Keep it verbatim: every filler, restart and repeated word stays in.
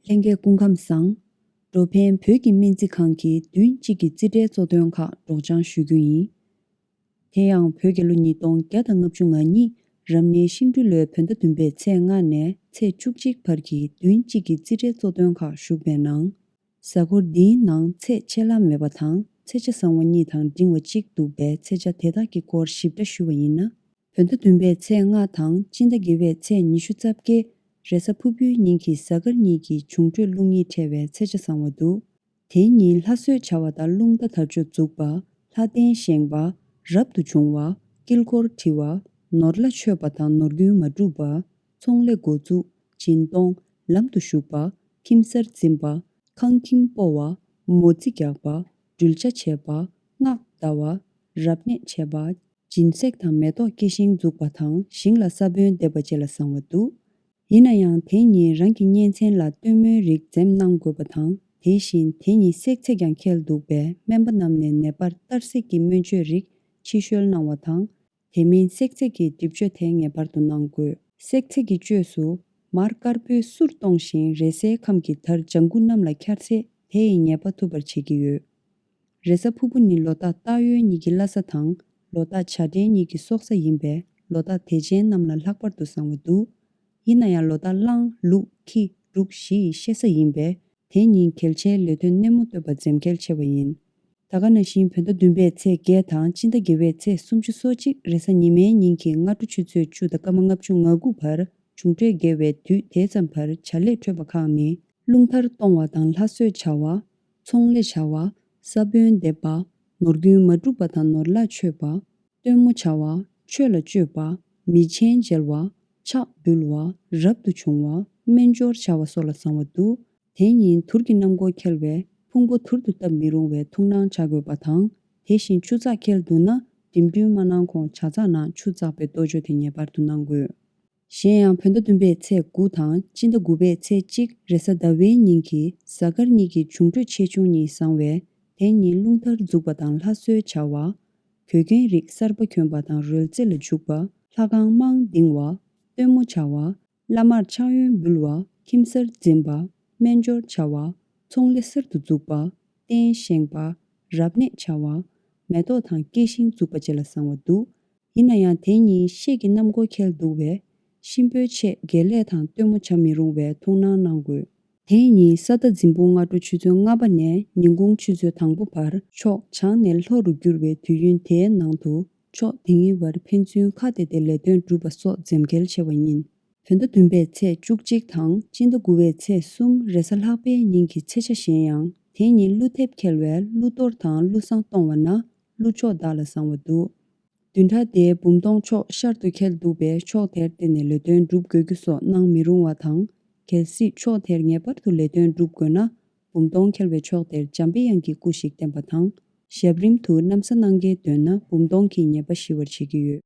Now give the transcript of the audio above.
ལྷན་རྒྱས་སྐུ་ཁམས་བཟང་། འགྲོ་ཕན་བོད་ཀྱི་སྨན་རྩིས་ཁང་གིས་བདུན་གཅིག་གི་རྩིས་ཁྲའི་གཙོ་དོན་ཁག་སྒྲོག་སྦྱང་ཞུ་རྒྱུ་ཡིན། དེ་ཡང་བོད་རྒྱལ་ལོ་ཉིས་སྟོང་བརྒྱ་དང་ལྔ་བཅུ་ང་གཉིས་རབ་གནས་ཤིང་འབྲུག་ལོའི་བོད་ཟླ་བདུན་པའི་ཚེས་ལྔ་ནས་ཚེས་བཅུ་གཅིག་བར་གྱི་བདུན་གཅིག་གི་རྩིས་ཁྲའི་གཙོ་དོན་ཁག་ཞུགས་པའི་ནང་། གཟའ་འཁོར་འདིའི་ནང་ཚེས་ཆད་ལྷག་མེད་པ་དང་ཚེས་ཆ་བཟང་བ་གཉིས་དང་འབྲིང་བ་གཅིག་འདུག་པས། ཚེས་ཆ་དེ་དག་གི་སྐོར་ཞིབ་ཕྲ་ཞུ་བ་ཡིན་ན། བོད་ཟླ་བདུན་པའི་ཚེས་ལྔ་དང་སྤྱི་ཟླ་བརྒྱད་པའི་ཚེས་ཉི་ཤུ་རྩ་བརྒྱད་རེས་གཟའ་ཕུར་བུའི་ཉིན་གྱི་གཟའ་སྐར་གཉིས་ཀྱི་འབྱུང་འཕྲོད་རླུང་གཉིས་འཕྲད་པས་ཚེས་ཆ་བཟང་བ་འདུག་དེ་ཉིན་ལྷ་གསོལ་བྱ་བ་དང་རླུང་རྟ་དར་ལྕོག་འཛུགས་པ། ལྷ་རྟེན་བཞེངས་པ། རབ་ཏུ་བྱུང་བ། དཀྱིལ་འཁོར་བྲི་བ། ནོར་ལྷ་མཆོད་པ་དང་ནོར་རྒྱུན་མ་འགྲུབ་པ། ཚོང་ལས་འགོ་འཛུགས། སྦྱིན་གཏོང་། ལམ་དུ་ཞུགས་པ། ཁྱིམ་གསར་འཛིན་པ། ཁང་ཁྱིམ་སྤོ་བ། མོ་རྩིས་རྒྱག་པ། འགྲུལ་བྱ་བྱེད་པ། སྔགས་བཟླ་བ། རབ་གནས་བྱེད་པ། སྦྱིན་སྲེག་དང་མེ་ཏོག་སྐྱེ་ཤིང་འཛུགས་པ་དང་ཞིང་ལ་ས་བོན་འདེབས་པ་བཅས་ལ་བཟང་བ་འདུག་ཡིན་ན་ཡང་དེ་ཉིན་རང་གི་གཉེན་ཚན་ལ་སྟོན་མོའི་རིགས་འཛེམ་གནང་དགོས་པ་དང་། དེ་བཞིན་དེ་ཉིན་བསྲེག་ཚད་ཀྱང་ཁེལ་འདུག་པས། སྨན་པ་རྣམས་ནས་ནད་པར་གཏར་སྲེག་གི་སྨན་བཅོས་རིགས་ཕྱི་བཤོལ་གནང་བ་དང་། དེ་མིན་བསྲེག་ཚད་ཀྱི་གྲིབ་བཅོས་དེ་ངེས་པར་དུ་གནང་དགོས། བསྲེག་ཚད་ཀྱི་བཅོས་སུ་མར་དཀར་པོའི་གསུར་གཏོང་ཞིང་། རེས་གཟའི་ཁམས་ཀྱི་དར་ལྗང་གུ་གནམ་ལ་འཁྱར་ཚེ་དེ་ཡི་ཉེས་པ་ཐུབ་པར་བྱེད་ཀྱི་ཡོད། རེས་གཟའ་ཕུར་བུ་ནི་ལོ་རྟགས་སྟག་ཡོས་གཉིས་ཀྱི་བླ་གཟའ་དང་། ལོ་རྟགས་བྱ་སྤྲེལ་གཉིས་ཀྱི་སྲོག་གཟའ་ཡིན་པས། ལོ་རྟགས་དད་ཅན་རྣམས་ལ་ལྷག་པར་དུ་བཟང་བ་འདུག་ཡིན་ན་ཡང་ལོ་རྟགས་གླང་ལུག་ཁྱི་འབྲུག་བཞི་ཡི་བཤད་གཟའ་ཡིན་པས། དེ་ཉིན་གལ་ཆེའི་ལས་དོན་སྣེ་མོ་གཏོད་པ་འཛེམ་གལ་ཆེ་བ་ཡིན། ད་ག་ནང་བཞིན་བོད་ཟླ་བདུན་པའི་ཚེས་བརྒྱད་དང་སྤྱི་ཟླ་བརྒྱད་པའི་ཚེས་སུམ་ཅུ་སོ་གཅིག་རེས་གཟའ་ཉི་མའི་ཉིན་གྱི་སྔ་དྲོ་ཆུ་ཚོད་བཅུ་དང་སྐར་མ་ལྔ་བཅུ་ང་དགུ་བར་འབྱུང་འཕྲོད་དགེ་བའི་དུས་དེ་ཙམ་བར་བྱ་ལས་འཕྲོད་པ་ཁག་ནི། རླུང་དར་གཏོང་བ་དང་ལྷ་གསོལ་བྱ་བ། ཚོང་ལས་བྱ་བ། ས་བོན་འདེབས་པ། ནོར་རྒྱུན་མ་འགྲུབ་པ་དང་ནོར་ལྷག་མཆོད་པ། སྟོན་མོ་བྱ་བ། ཆོས་ལ་སྤྱོད་པ། མི་ཆེན་མཇལ་བ། ཕྱག་འབུལ་བ། རབ་ཏུ་བྱུང་བ། སྨན་སྦྱོར་བྱ་བ་སོགས་ལ་བཟང་བ་འདུག་དེ་ཉིན་དུར་གྱི་གནམ་སྒོ་ཁེལ་བས་ཕུང་པོ་དུར་དུ་བཏབ་མི་རུང་བས་ཐུགས་སྣང་བྱ་དགོས་པ་དང་། དེ་བཞིན་ཆུ་ཚགས་ཁེལ་འདུག་ན་འགྲིམ་འགྲུལ་མ་གནང་གོང་ཇ་ཚགས་ནང་ཆུ་བཙགས་པའི་གཏོ་བཅོས་དེ་ངེས་པར་དུ་གནང་དགོས། གཞན་ཡང་བོད་ཟླ་བདུན་པའི་ཚེས་དགུ་དང་སྤྱི་ཟླ་དགུ་པའི་ཚེས་གཅིག་རེས་གཟའ་ཟླ་བའི་ཉིན་གྱི་གཟའ་སྐར་གཉིས་ཀྱི་འབྱུང་འཕྲོད་ཆེ་ཆུང་གཉིས་བཟང་བས། དེ་ཉིན་རླུང་དར་འཛུགས་པ་དང་ལྷ་གསོལ་བྱ་བ། གོས་གྱོན་རིགས་གསར་པ་གྱོན་པ་དང་རོལ་རྩེད་ལ་འཇུག་པ། ལྷ་ཁང་རྨང་འདིང་བ། སྟོན་མོ་བྱ་བ། བླ་མར་ཕྱག་གཡོན་འབུལ་བ། ཁྱིམ་གསར་འཛིན་པ། སྨན་སྦྱོར་བྱ་བ། ཚོང་ལས་གསར་དུ་འཛུགས་པ། རྟེན་བཞེངས་པ། རབ་གནས་བྱ་བ། མེ་ཏོག་དང་སྐྱེ་ཤིང་འཛུགས་པ་བཅས་ལ་བཟང་བ་འདུག་ཡིན་ན་ཡང་དེ་ཉིན་ཤེད་ཀྱི་གནམ་སྒོ་ཁེལ་འདུག་བས། གཤིན་པོའི་ཆེད་དགེ་ལས་དང་སྟོན་མོ་བྱ་མི་རུང་བས་ཐུགས་སྣང་གནང་དགོས། དེ་ཉིན་ས་རྟ་འཛིན་སྤུངས་སྔ་དྲོ་ཆུ་ཚོད་ལྔ་པ་ནས་ཉིན་གུང་ཆུ་ཚོད་དང་པོ་བར་ཕྱོགས་བྱང་ནས་ལྷོ་རུ་བསྒྱུར་བའི་དུས་ཡུན་དེའི་ནང་དུ་ཕྱོགས་དེ་ཉིད་བར་ཕན་ཚུན་ཁ་གཏད་དེ་ལས་དོན་སྒྲུབ་པ་སོགས་འཛེམ་གལ་ཆེ་བ་ཡིན། བོད་ཟླ་བདུན་པའི་ཚེས་བཅུ་གཅིག་དང་སྤྱི་ཟླ་དགུ་པའི་ཚེས་གསུམ་རེས་གཟའ་ལྷག་པའི་ཉིན་གྱི་ཚེས་ཆ་གཞན་ཡང་དེ་ཉིན་ཀླུ་འཐེབ་ཁེལ་བས་ཀླུ་གཏོར་དང་ཀླུ་བསང་གཏོང་བ་ན་ཀླུ་ཕྱོགས་བདག་ལ་བཟང་བ་འདུག་བདུན་ཕྲག་འདིའི་འབུམ་སྟོང་ཕྱོགས་ཤར་དུ་ཁེལ་འདུག་པས་ཕྱོགས་དེར་བརྟེན་ནས་ལས་དོན་སྒྲུབ་དགོས་རྒྱུ་སོགས་གནང་མི་རུང་བ་དང་། གལ་སྲིད་ཕྱོགས་དེར་ངེས་པར་དུ་ལས་དོན་སྒྲུབ་དགོས་ན། འབུམ་སྟོང་ཁེལ་བའི་ཕྱོགས་དེར་འཇམ་པའི་དབྱངས་ཀྱི་སྐུ་ཞིག་བསྟན་པ་དང་། ཞབས་རིམ་དུ་གནམ་ས་གནང་གལ་འདོད་ན་འབུམ་སྟོང་གིས་ཉེས་པ་ཞི་བར་བྱེད་ཀྱི་ཡོད།